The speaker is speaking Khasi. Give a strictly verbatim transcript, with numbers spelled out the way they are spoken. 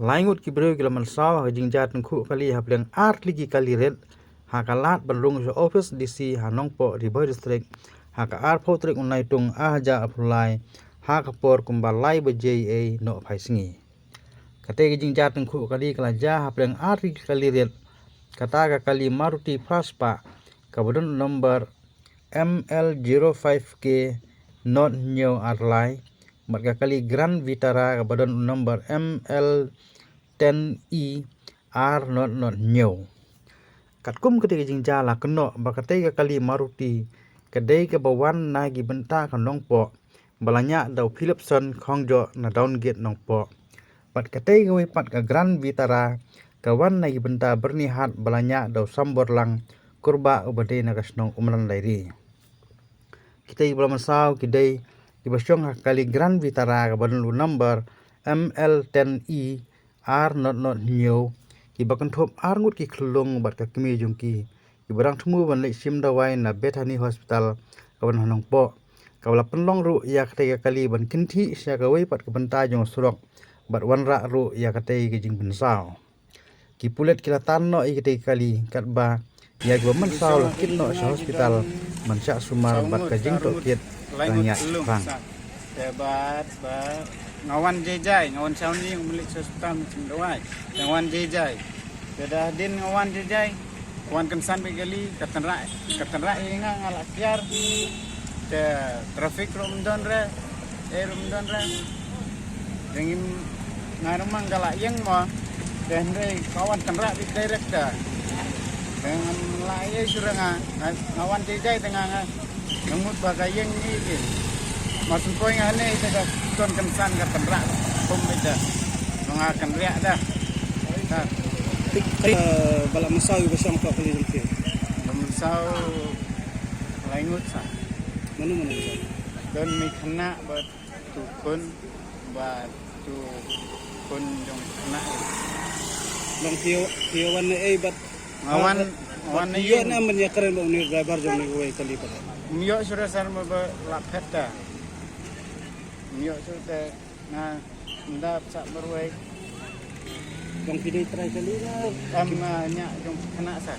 Lai ngut ki briew ki la mynsaw ha ka jingjia tyngkhuh kali hapdeng ar tylli ki kali rit ha ka lad ban rung sha office D C ha Nongpoh, Ri Bhoi District, ha ka arphew tarik u Naitung ar hajar arphew lai, ha ka por kumba lai baje ei noh phai sngi. Katei ka jingjia tyngkhuh kali ka la jia hapdeng ar tylli ki kali rit, kata ka kali Maruti Praspa kaba don u number M L zero five K not hynñiew ar lai, bad ka kali Grand Vitara kaba don u number M L ten E ar not not hynñiew. Katkum katei ka jingjia la kynnoh ba katei ka kali Maruti ka dei kaba wan na ki bynta ka Nongpoh, ba la ñiah da u Philipson Khongjoh na Downgate Nongpoh. Bad katei kawei pat ka Grand Vitara ka wan na ki bynta Byrnihat, ba la ñiah da u Samborlang Kurbah uba dei na ka shnong Umran Lairi. Kitei kiba la mynsaw ki dei kiba shong ha ka kali Grand Vitara kaba don u number M L ten E ar not not hynñiew, kiba kynthup ar ngut ki khyllung bad ka kmie jong ki, kiba dang thmu ban leit shim dawai na Bethany Hospital kaba na Nongpoh, kaba la pynlong ruh ïa katei ka kali ban kynthih sha kawei pat ka bynta jong u surok bad wanrah ruh ïa katei ka jingpynsaw. Ki pulit ki la tan noh ïa katei ka kali, katba ïa kiba mynsaw la kit noh sha hospital ban shah sumar bad ka jingtohkit ka ngiat rang. Te bad ba nga wan jai jai, nga wan shawni, nga mlih sha hospital, nga shim dawai. Te nga wan jai jai. Te da hadien nga wan jai jai, wan kynsan bad kali, ka tynrah, ka tynrah ïa nga, nga la kiar. Te traffic ruh ym don re, eh ruh ym don re. Dang im nga ruh ma nga la ïeng mo. Te hynrei ka wan tynrah bad direct te. Dang la ïeng shuh re nga, nga wan jai jai te nga nga Nang mut ba ka ïeng ni ki. Mas poi nga ne te ka ton kynsan ka tynrah. Pom beda. Nga kynriah dah. Dah. Tik tik ba la mynsaw ïa ka shong ka kali jong ki. Ba mynsaw lai ngut sa. Mano mano mynsaw? Don mi khynnah bad tu khun bad tu khun jong khynnah. Long phi ïoh, phi ïoh wan ne ei bad Nga wan, nga wan ne ïoh ïing. Nam ban ïakren bad une u driver jong une uwei kali pat. Ym ïoh shuh re sar ma ba la phet ta. Ym ïoh shuh te nga ynda sa marwei. Jong phi dei trai kali na? Em, ah, ñiah jong khynnah sa.